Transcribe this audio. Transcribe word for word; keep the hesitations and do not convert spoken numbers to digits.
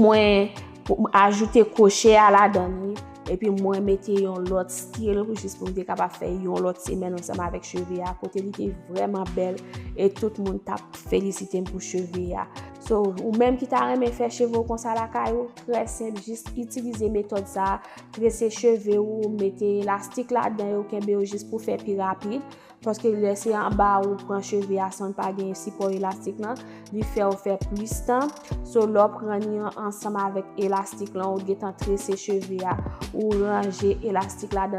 Mwen ajoute kwoche a ladan li, epi mwen mete yon lòt stil jis pou m te kapab fè yon lòt semèn ansanm avèk cheve a, kote li te vrèman bèl e tout moun t ap felisite m pou cheve a. So, ou menm ki ta renmen fè cheve w konsa lakay ou, trè senp, jis itilize metòd sa a, trese cheve ou, mete elastik ladan yo, kenbe yo jis pou fè pi rapid. Paske lè se anba ou pran cheve a san pa gen sipò elastik lan, li fè w fè plis tan. So, lè w pran li an- ansanm avèk elastik lan, ou gentan trese cheve a, ou ranje elastik ladan